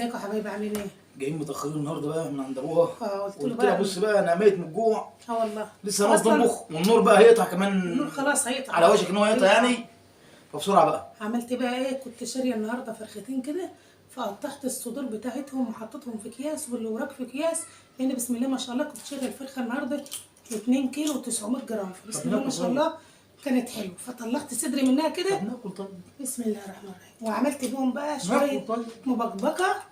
ازيكم يا حبايبي، عاملين ايه؟ جايين متاخرين النهارده بقى من عند ابوها. قلت له قلت لها بقى. بص بقى انا ميت من الجوع. اه والله لسه هنقف اصلا نطبخ والنور بقى هيقطع كمان. النور خلاص هيقطع على وشك ان هو هيقطع يعني، فبسرعه بقى. عملت بقى ايه؟ كنت شاريه النهارده فرختين كده، فقطعت الصدور بتاعتهم وحطيتهم في اكياس واللي وراك في اكياس، لان بسم الله ما شاء الله كنت شاريه الفرخه النهارده 2 كيلو و900 جرام، فبسم طب الله ما ناكل شاء طيب. الله كانت حلوة، فطلعت صدري منها كده. طب ناكل طيب. بسم الله الرحمن الرحيم. وعملت بيهم بقى شوية ناكل طيب. مبكبكه.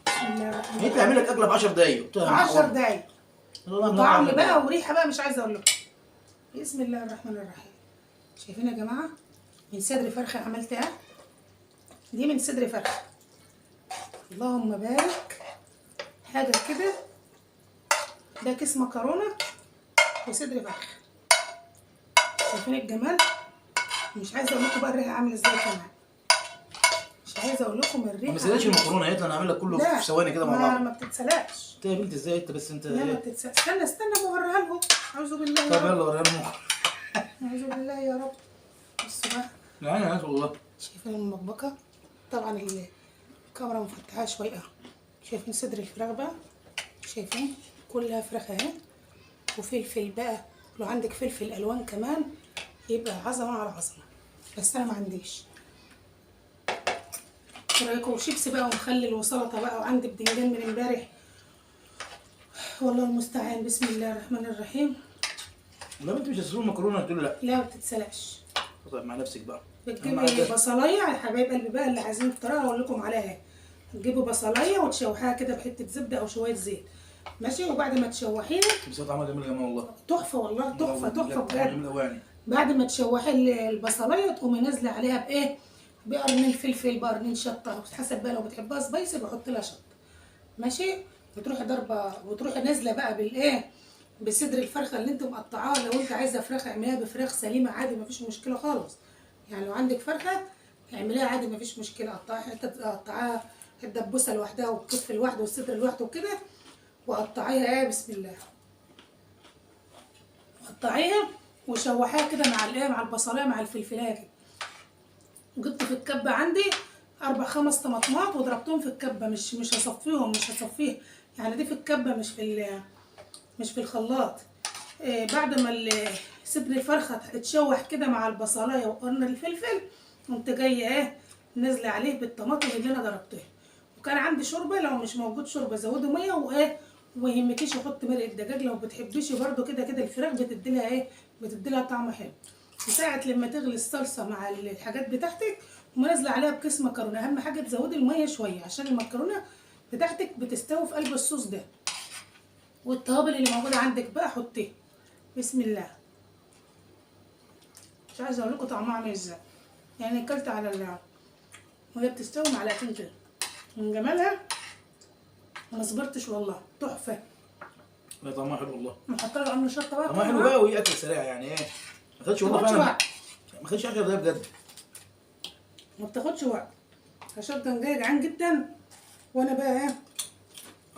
بسم الله الرحمن انت الرحيم. اعمل لك اكله ب 10 دقايق. قلت لها 10 دقايق والله طعم بقى وريحه بقى مش عايزه اقول لكم. بسم الله الرحمن الرحيم. شايفين يا جماعة؟ من صدر فرخة عملتها دي، من صدر فرخة، اللهم بارك. حاجة كده، ده كيس مكرونه وصدر فرخة. شايفين الجمال؟ مش عايزه اقول لكم بقى الريحة عامله ازاي كمان، مش عايزه اقول لكم الريحة ما سالتش عاملة المكرونه، هي انا هعمل لك كله لا، في ثواني كده مع ما بعض. ما بتتسلقش. انت يا بنت ازاي انت بس انت لا ما ايه؟ بتتسلقش. استنى استنى بوريها لهم. اعوذ بالله يا طب رب. يلا وريها لهم. اعوذ بالله يا رب. بصوا بقى، لا انا عايز والله. شايفين المبكبكه؟ طبعا الكاميرا مفتحة شوية اهو. شايفين صدر الفراخ بقى؟ شايفين كلها فراخ اهي، وفلفل بقى. لو عندك فلفل الوان كمان يبقى عظمه على عظمه، بس انا ما عنديش. ايه رايكم؟ وشيبسي بقى ومخلل وسلطة بقى، وعندي بدنجان من امبارح، والله المستعان. بسم الله الرحمن الرحيم. لا انت مش هتسلق المكرونه؟ تقول لا. لا ما بتتسلقش. طيب مع نفسك بقى. بتجيبي بصلايه يا حبايب قلبي بقى، اللي عايزين الطريقة اقول لكم عليها. تجيبوا بصلايه وتشوحيها كده بحته زبدة او شوية زيت، ماشي؟ وبعد ما تشوحيها، بس طعمها جميل يا جماعة والله. تحفة والله، تحفة تحفة بجد. جميل قوي يعني. بعد ما تشوحي البصلايه تقومي نازله عليها بايه؟ بقرنين فلفل، بقرنين شطه، حسب بقى لو بتحبها spicy بحط لها شطه، ماشي؟ وتروحي ضربه وتروحي نازله بقى بالايه؟ بصدر الفرخه اللي انت مقطعاها. لو انت عايزه فراخ اعمليها بفراخ سليمة عادي، مفيش مشكلة خالص. يعني لو عندك فرخة اعمليها عادي مفيش مشكلة، قطعيها حتة، قطعيها الدبوسه لوحدها والكتف لوحده والصدر لوحده وكده، وقطعيها ايه بسم الله، قطعيها وشوحيها كده مع الايه، مع البصلايه مع الفلفلايه كده. وجبت في الكبه عندي 4 5 طماطمات وضربتهم في الكبه، مش هصفيهم، مش هصفيها يعني، دي في الكبه مش في الخلاط. بعد ما صدر الفرخه اتشوح كده مع البصلايه وقرن الفلفل، قمت جاية ايه نازله عليه بالطماطم اللي انا ضربتها. وكان عندي شوربة، لو مش موجود شوربة زودوا مية وايه، وما يهمكيش احط مرقه دجاج لو بتحبيش برده. كده كده الفراخ بتدي لها ايه، بتدي لها طعم حلو. وساعة لما تغلي الصلصه مع الحاجات بتاعتك ونازلة عليها بكيس مكرونه، اهم حاجة تزودي المية شوية عشان المكرونه بتاعتك بتستوي في قلب الصوص ده. والتوابل اللي موجودة عندك بقى حطيها. بسم الله. مش عايزه اقول لكم طعمها عامل ازاي، يعني اكلت على وهي بتستوي معلقتين كده من جمالها ما صبرتش والله، تحفة. لا طعمها حلو والله، نحط لها قرن شطه بقى. طعمها حلو بقى، وهي اكله سريعة يعني ايه، ما خدتش والله ما بتاخدش فعلا، وقت، ما خدتش 10 دقايق بجد. ما بتاخدش وقت، عشان كان جاي جعان جدا. وانا بقى ايه،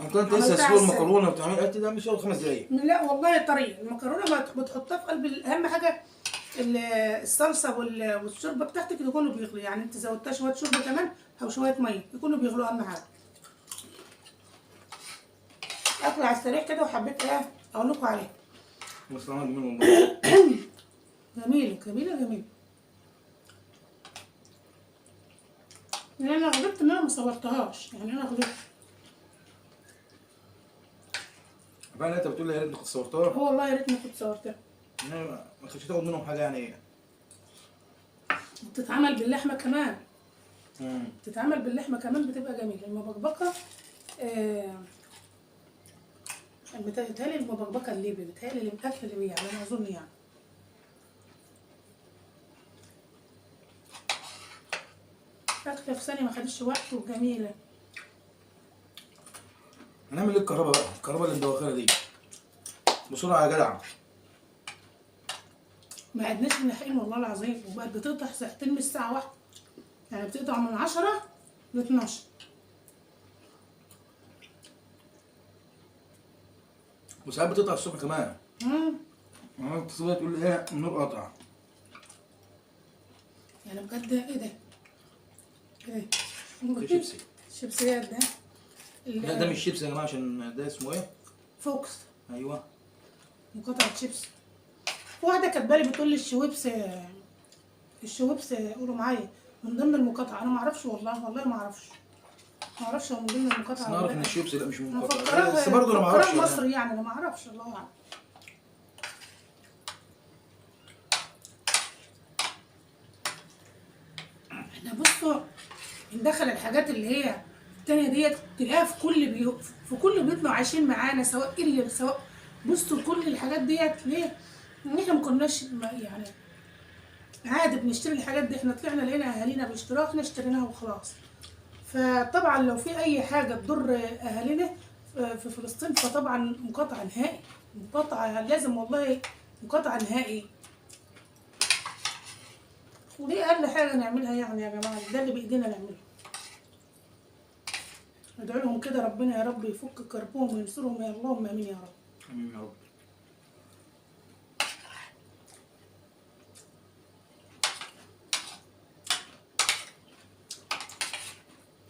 انا كنت لسه عملتها هسلق على السريع. المكرونه وتعمل، قلت ده مش هياخد 5 دقايق. لا والله طريق المكرونه بتحطها في قلب اهم حاجة الصلصه والشوربه بتاعتك يكونوا بيغلوا، يعني انت زودتها شوية شوربة كمان او شوية مية يكونوا بيغلوا، اهم حاجة. اكل على السريع كده، وحبيت ايه اقول لكم عليه. بس طعمها جميل والله. جميلة جميلة جميلة. يعني انا غلطت ان انا ما صورتهاش، يعني انا غلطت. فعلا انت بتقول لي يا ريتني كنت صورتها. هو والله يا ريتني كنت صورتها. ما كنتش تاخد منهم حاجة يعني. بتتعمل باللحمه كمان. بتتعمل باللحمه كمان، بتبقى جميلة المبكبكه. بتهيألي المبكبكه الليبي، بتهيألي الاكل الليبي على ما اظن يعني. اكله في ثانية ما خدتش وقت وجميلة. هنعمل ايه الكهرباء بقى؟ الكهرباء اللي مدوخانا دي بسرعة يا جدع. ما عدناش ملاحقين والله العظيم، وبقت بتقطع ساعتين من الساعة 1، يعني بتقطع من 10 ل 12. وساعات بتقطع الصبح كمان. اتصلت تقول لي ايه النور قطع. يعني بجد ايه ده؟ ايه ده؟ شيبسي. شيبسيات ده. لا ده مش شيبس يا جماعة، عشان ده اسمه ايه؟ فوكس. ايوه مقاطعة شيبس. واحدة كاتبالي بتقول لي الشويبس، الشويبس قولوا معايا من ضمن المقاطعة. انا ما اعرفش والله، والله ما اعرفش، ما اعرفش هو من ضمن بس المقاطعة نعرف ولا ان لا. الشيبس لا مش من انا المقاطعة، مفكراها، بس برضه انا ما اعرفش مفكراها يعني. مصري يعني، انا ما اعرفش الله اعلم. احنا بصوا ندخل الحاجات اللي هي التانية ديت تلاقيها في كل بيوت، في كل بيوتنا وعايشين معانا، سواء اريال سواء، بصوا كل الحاجات ديت ليه؟ ان احنا ما كناش يعني عادي بنشتري الحاجات دي، احنا طلعنا لقينا اهالينا بيشتروها احنا اشتريناها وخلاص. فطبعا لو في اي حاجة تضر اهالينا في فلسطين فطبعا مقاطعه نهائي، مقاطعه لازم والله، مقاطعه نهائي. ودي اقل حاجة نعملها يعني يا جماعة، ده اللي بايدينا نعمله. ادعو لهم كده ربنا يا رب يفك كربهم وينصرهم، يا اللهم امين يا رب. امين يا رب.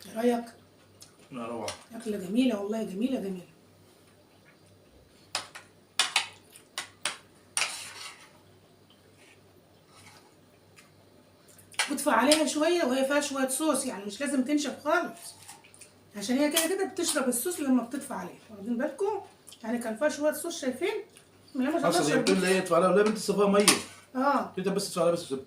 ايه رايك؟ لا روعه، اكله جميلة والله، جميلة جميلة. واطفى عليها شوية وهي فيها شوية صوص، يعني مش لازم تنشف خالص، عشان هي كده كده بتشرب الصوص لما بتطفى عليها، واخدين بالكم؟ يعني كان فيها شوية صوص، شايفين؟ من لما اصل هي بتقول لي ايه ادفع عليها؟ لا بنت الصفا مية. انت بس ادفع عليها بس وسيبها.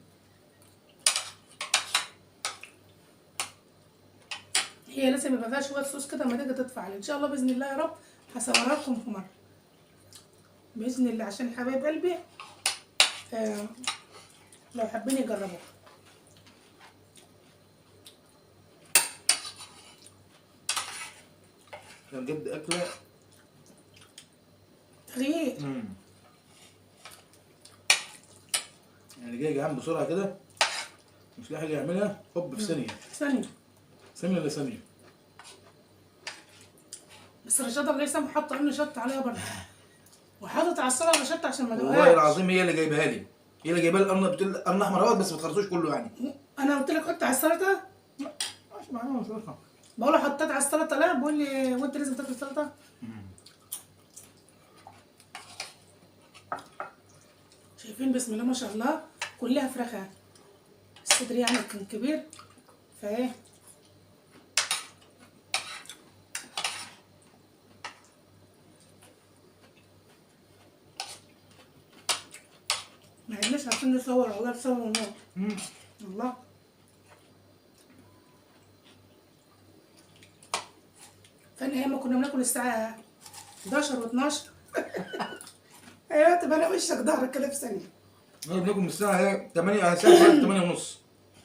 هي لازم يبقى فيها شوية صوص كده لما تيجي تطفى عليها. ان شاء الله باذن الله يا رب هصورها لكم في مرة باذن الله، عشان حبايب قلبي لو حابين يجربوها. بجد اكله تغيير. يعني جاي جعان بسرعة كده مش لاقي حاجة يعملها، هوب في ثانية. ثانية ثانية ولا ثانية. بس رشاد الله يسامحه حط قرن شطه عليها برضه، وحاطط على السلطة شطه عشان ما والله العظيم هي اللي جايبها لي، هي اللي جايبها لي القرن، بتقول لي قرن احمر اهوت بس ما تخلصوش كله يعني. انا قلت لك حط على السلطة؟ لا ماشي معايا مش عارفة. بقول له حطيت على السلطة، لا بقول لي وانت لازم تاكل سلطة. شايفين بسم الله ما شاء الله كلها فراخ، الصدر يعني كان كبير فايه. ما عدناش عارفين نصور والله بسبب النور. والله فانا ايام ما كنا بناكل الساعة 11 و12. ايوه تبقى انا وشك ظهرك كده في ثانية. احنا بناكل من الساعة 8 على الساعة 8:30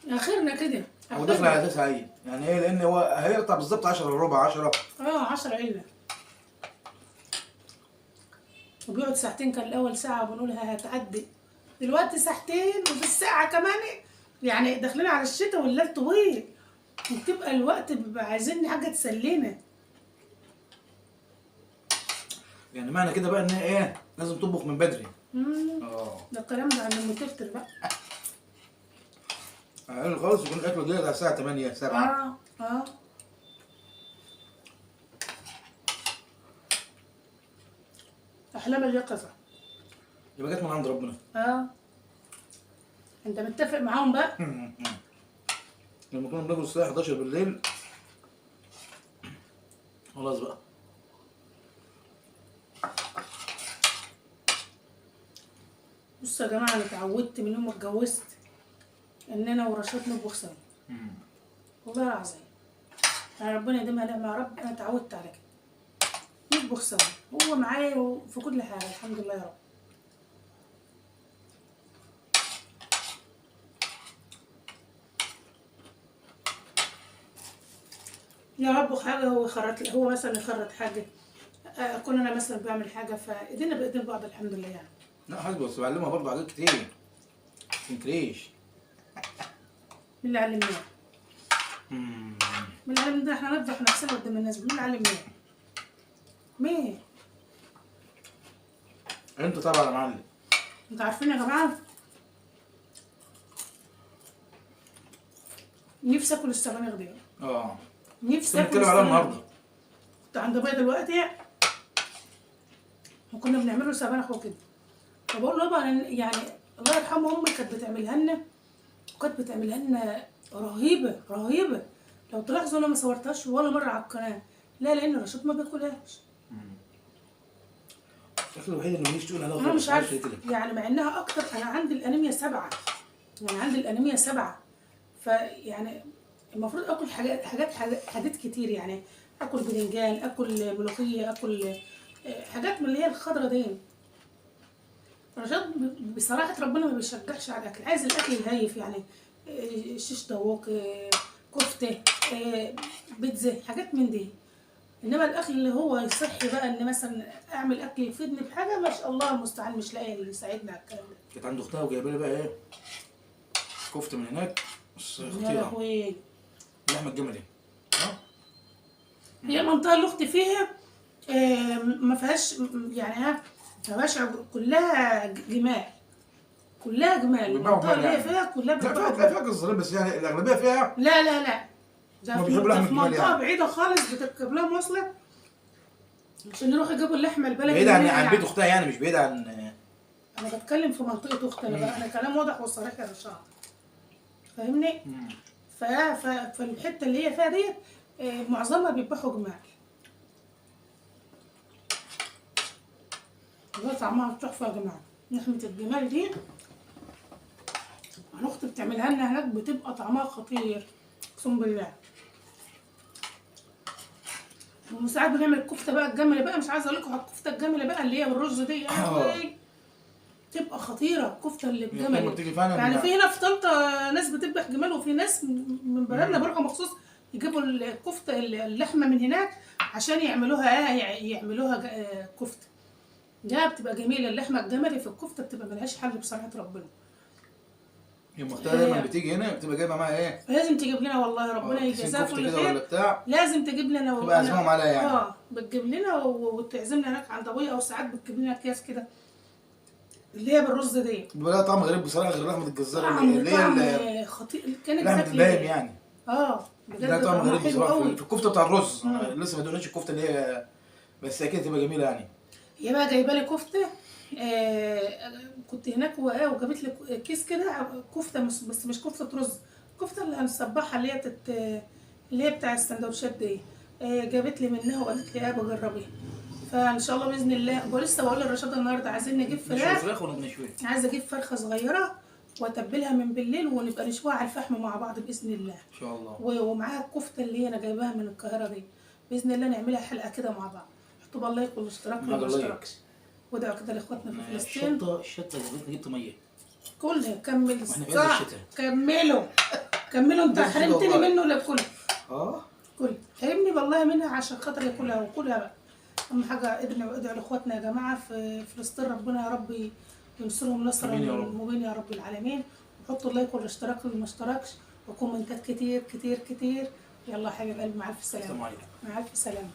اخرنا كده، او داخل على 9 ايه يعني ايه، لان هو هيقطع بالظبط 10 وربع 10. 10 الا، وبيقعد ساعتين. كان الاول ساعة بنقولها هتعدي، دلوقتي ساعتين وفي الساعة كمان يعني داخلين على الشتاء والليل طويل، وبتبقى الوقت بيبقى عايزين حاجة تسلينا. يعني معنى كده بقى ان ايه، لازم تطبخ من بدري. ده الكلام ده عند ام تفتر بقى. اقل خالص يكون الاكل جاهز على الساعة 8 7. احلام اليقظة يبقى جت من عند ربنا. انت متفق معاهم بقى؟ لما كنا بناكل الساعة 11 بالليل خلاص بقى. بصوا يا جماعة، انا اتعودت من يوم ما اتجوزت ان انا ورشاد نطبخ سوا. والله العظيم يعني ربنا يديمها نعمه يا رب. انا اتعودت على كده، نطبخ سوا، هو معايا في كل حاجة الحمد لله يا رب. يا رب حاجة هو يخرط، هو مثلا يخرط حاجة، اكون انا مثلا بعمل حاجة، فايدينا بايدين بعض الحمد لله يعني. لا حاجة بس بعلمها برضه حاجات كتير، ما تنكريش. مين اللي علمناه؟ مين اللي علمنا؟ احنا نفضح نفسنا قدام الناس. مين اللي علمناه؟ مين؟ انت طبعا يا معلم. انتوا عارفين يا جماعة نفسي اكل السبانخ دي. نفسي اكل. بنتكلم عليها النهارده. كنت عند ابويا دلوقتي وكنا بنعمله سبانخ وكده، فبقول له يابا يعني الله يرحمه امي كانت بتعملها لنا، وكانت بتعملها لنا رهيبة رهيبة. لو تلاحظوا انا ما صورتهاش ولا مرة على القناة، لا لان رشاد ما بياكلهاش. الاكل الوحيد اللي ماليش تقول عليها انا مش عارفه يعني، مع انها اكتر. انا عندي الانيميا 7، يعني عندي الانيميا 7، فيعني المفروض اكل حاجات حاجات كتير، يعني اكل باذنجان، اكل ملوخية، اكل حاجات من اللي هي الخضرة دي. رشاد بصراحة ربنا ما بيشجعش على الاكل، عايز الاكل الهايف يعني، شيش طاووق، كفته، بيتزا، حاجات من دي. انما الاكل اللي هو صحي بقى، ان مثلا اعمل اكل يفيدني بحاجة، ما شاء الله المستعان مش لاقيه اللي يساعدنا على الكلام ده. كانت عند اختها وجايبه لي بقى ايه كفته من هناك، بس خطيرة. يا لهوي، اللحمة الجملي. هي المنطقة اللي اختي فيها ما فيهاش يعني، ها ما فيهاش، كلها جمال، كلها جمال. المنطقة اللي هي فيها كلها لا فيها جزارين، بس يعني الاغلبية فيها لا لا لا، ده في منطقة يعني بعيدة خالص، بتركب لها مواصلة عشان يروحوا يجيبوا اللحمة البلدي. بعيد عن بيت اختها يعني، مش بعيد عن. انا بتكلم في منطقة اختي انا بقى، انا كلام واضح وصريح يا رشاد، فاهمني؟ فالحته اللي هي فيها ديت معظمها بيذبحوا جمال. والله طعمها تحفة يا جماعة، لحمه الجمال دي انا اختي بتعملها لنا هناك، بتبقى طعمها خطير اقسم بالله. وساعات بنعمل الكفتة بقى الجملة بقى، مش عايزه اقول لكم على الكفتة الجملة بقى اللي هي بالرز دي، تبقى خطيرة الكفتة اللي بالجمل. يعني في هنا في طنطا ناس بتذبح جمال، وفي ناس من بلدنا بيروحوا مخصوص يجيبوا الكفتة اللحمة من هناك عشان يعملوها يعملوها كفته. ده بتبقى جميلة اللحمة الجملي في الكفتة، بتبقى ملهاش حل بصراحة ربنا. يوم اختها دايما بتيجي هنا بتبقى جايبه معاها ايه؟ لازم تجيب لنا والله، ربنا يجازاها كل خير. ولا بتاع لازم تجيب لنا تبقى عازمهم عليها يعني. بتجيب لنا وتعزمنا هناك عند ابويا، او ساعات بتجيب لنا اكياس كده اللي هي بالرز دي. بيبقى لها طعم غريب بصراحة، غير لحمه الجزار اللي هي خطير، كانت لحمه البايم يعني. بجد لها طعم غريب بصراحة في الكفتة بتاع الرز. لسه ما دوقناش الكفتة اللي هي، بس اكيد تبقى جميلة يعني. هي بقى جايبه لي كفته، كنت هناك وجابت لي كيس كده كفته، بس مش كفته رز، الكفتة اللي هنصبحها اللي هي اللي هي بتاع السندوتشات دي. جابت لي منها وقالت لي بجربيها. فان شاء الله باذن الله، ولسه بقول للرشاد النهارده عايزين نجيب فراخ. فراخ ولا نشويها؟ عايزه اجيب فرخة صغيرة واتبلها من بالليل، ونبقى نشويها على الفحم مع بعض باذن الله. ان شاء الله. ومعاها الكفتة اللي هي انا جايباها من القاهرة دي، باذن الله نعملها حلقة كده مع بعض. حطوا بقى ال like والاشتراك واللي ما اشتركش، وادعوا كده لاخواتنا في فلسطين. الشطه اللي جبت مية كلها، كمل صح، كملوا كملوا، انت حرمتني منه ولا كل؟ كل حرمني والله منها عشان خاطر ياكلها، وكلها بقى. اهم حاجة ادعوا لاخواتنا يا جماعة في فلسطين، ربنا يا رب ينصرهم نصرا مبين يا رب العالمين. وحطوا ال like والاشتراك اللي ما اشتركش، وكومنتات كتير كتير كتير. يلا يا حبيب قلبي، مع الف سلامه. السلام عليكم. مع الف سلامه.